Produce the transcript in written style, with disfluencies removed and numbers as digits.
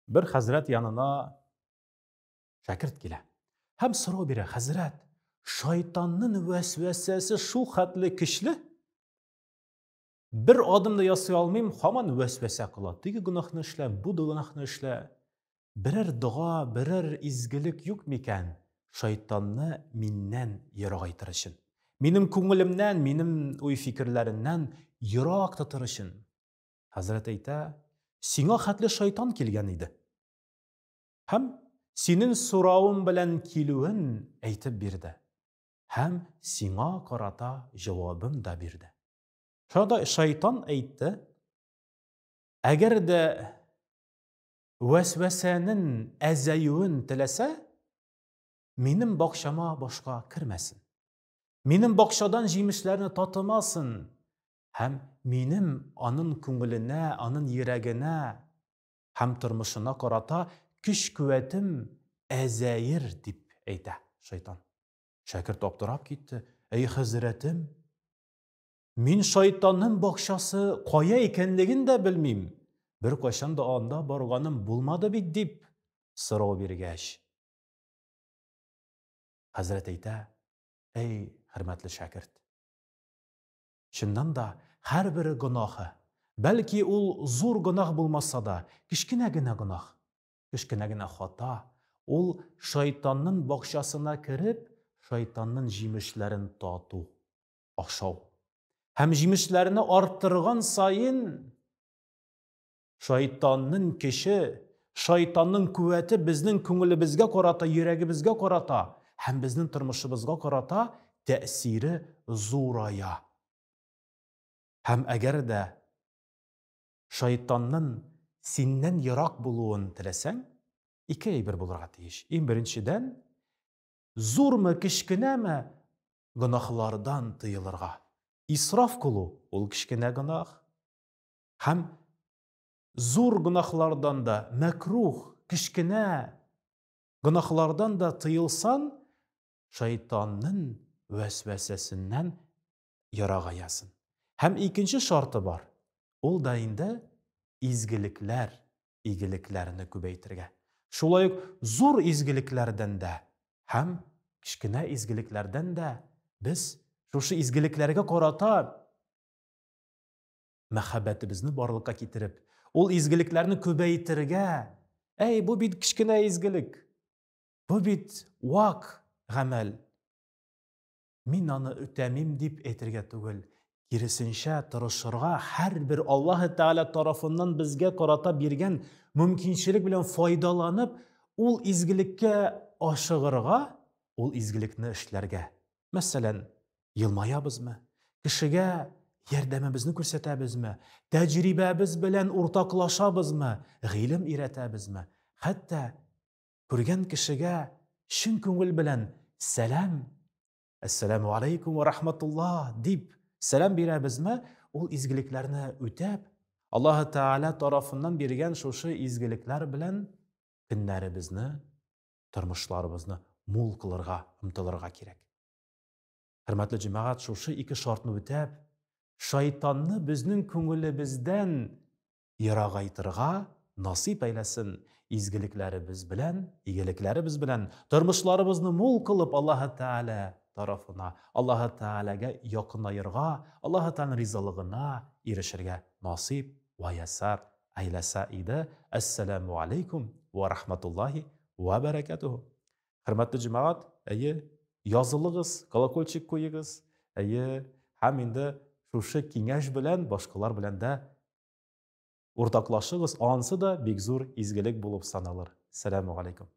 Бер хәзрәт янына шәкерт килә. Һәм сорау бирә, хәзрәт, шайтанның вәсвәсәсе шул хәтле көчле, бер адым да ясый алмыйм, һаман вәсвәсә кыла. Теге гөнаһны эшлә, бу гөнаһны эшлә. Берәр дога, берәр изгелек юк микән шайтанны миннән ерагайтыр өчен? Минем күңелемнән, минем уй-фикерләремнән ерак тотыр өчен. Хәзрәт әйтә, сиңа хәтле шайтан килгән иде. Һәм синең соравың белән килүен әйтеп бирде. Һәм сиңа карата җавабын да бирде. Шунда шайтан әйтте, әгәр дә вәсвәсәнең әзәюен теләсә, минем бакчама башка кермәсен. Минем бакчадан җимешләрне татымасын. Һәм минем анын күңеленә, анын йөрәгенә һәм тормышына карата көч-куәтем әзәер, дип әйтә шайтан. Шәкерт аптырап китте. Әй, хәзрәтем, мин шайтанның бакчасы кая икәнлеген дә белмим. Беркайчан да анда барганым булмады бит, дип сорау биргәч. Хәзрәт әйтә, әй, хөрмәтле шәкерт, Чыннан да, һәрбер гөнаһы, бәлки ул зур гөнаһ булмаса да, кечкенә генә гөнаһ, кечкенә генә хата, ул шайтанның бакчасына кереп, шайтанның җимешләрен тату, ашау. Һәм җимешләрне арттырган саен, шайтанның көче, шайтанның куәте безнең күңелебезгә карата, йөрәгебезгә карата һәм безнең тормышыбызга карата тәэсире зурая. Һәм әгәр дә шайтанның синнән ерак булуын теләсәң, ике әйбер булырга тиеш. Иң беренчедән, зурмы, кечкенәме, гөнаһлардан тыелырга. Исраф кылу ул кечкенә гөнаһ. Һәм зур гөнаһлардан да, мәкрух, кечкенә гөнаһлардан да тыелсан, шайтанның вәсвәсәсеннән ерагаясың. Һәм икенче шарты бар. Ул да инде изгелекләр, игелекләрне күбәйтергә. Шулай ук зур изгелекләрдән дә һәм кечкенә изгелекләрдән дә без шушы изгелекләргә карата мәхәббәтебезне барлыкка китереп, ул изгелекләрне күбәйтергә. Әй, бу бит кечкенә изгелек. Бу бит вак гамәл. Мин аны үтәмим дип әйтергә түгел, киресенчә тырышырга, һәрбер Аллаһы Тәгалә тарафыннан безгә карата биргән мөмкинчелек белән файдаланып, ул изгелеккә ашыгырга, ул изгелекне эшләргә. Мәсәлән, елмаябызмы? Кешегә ярдәмебезне күрсәтәбезме? Тәҗрибәбез белән уртаклашабызмы? Гыйлем өйрәтәбезме? Хәтта күргән кешегә чын күңел белән сәлам, әссәламу алейкум ва рахматуллах дип сәлам бирәбезме? Ул изгелекләрне үтәп, Аллаһы Тәгалә тарафыннан биргән шушы изгелекләр белән көннәребезне, тормышларыбызны мул кылырга омтылырга кирәк. Хөрмәтле җәмәгать, шушы ике шартны үтәп, шайтанны безнең күңелебездән ерагайтырга насыйп әйләсен, изгелекләребез белән, игелекләребез белән тормышларыбызны мул кылып Аллаһы Тәгалә тарафына, Аллаһы Тәгаләгә якынаерга, Аллаһы Тәгаләнең ризалыгына ирешергә насыйп вә ясар әйләсә иде. Әссәламу алейкум вә рахматуллаһи вә бәрәкәтүһү. Хөрмәтле җәмәгать, әйе, язылыгыз, колокольчик куегыз, әйе, һәм инде шушы киңәш белән башкалар белән дә уртаклашыгыз, ансы да бик зур изгелек булып саналыр. Сәламу алейкум.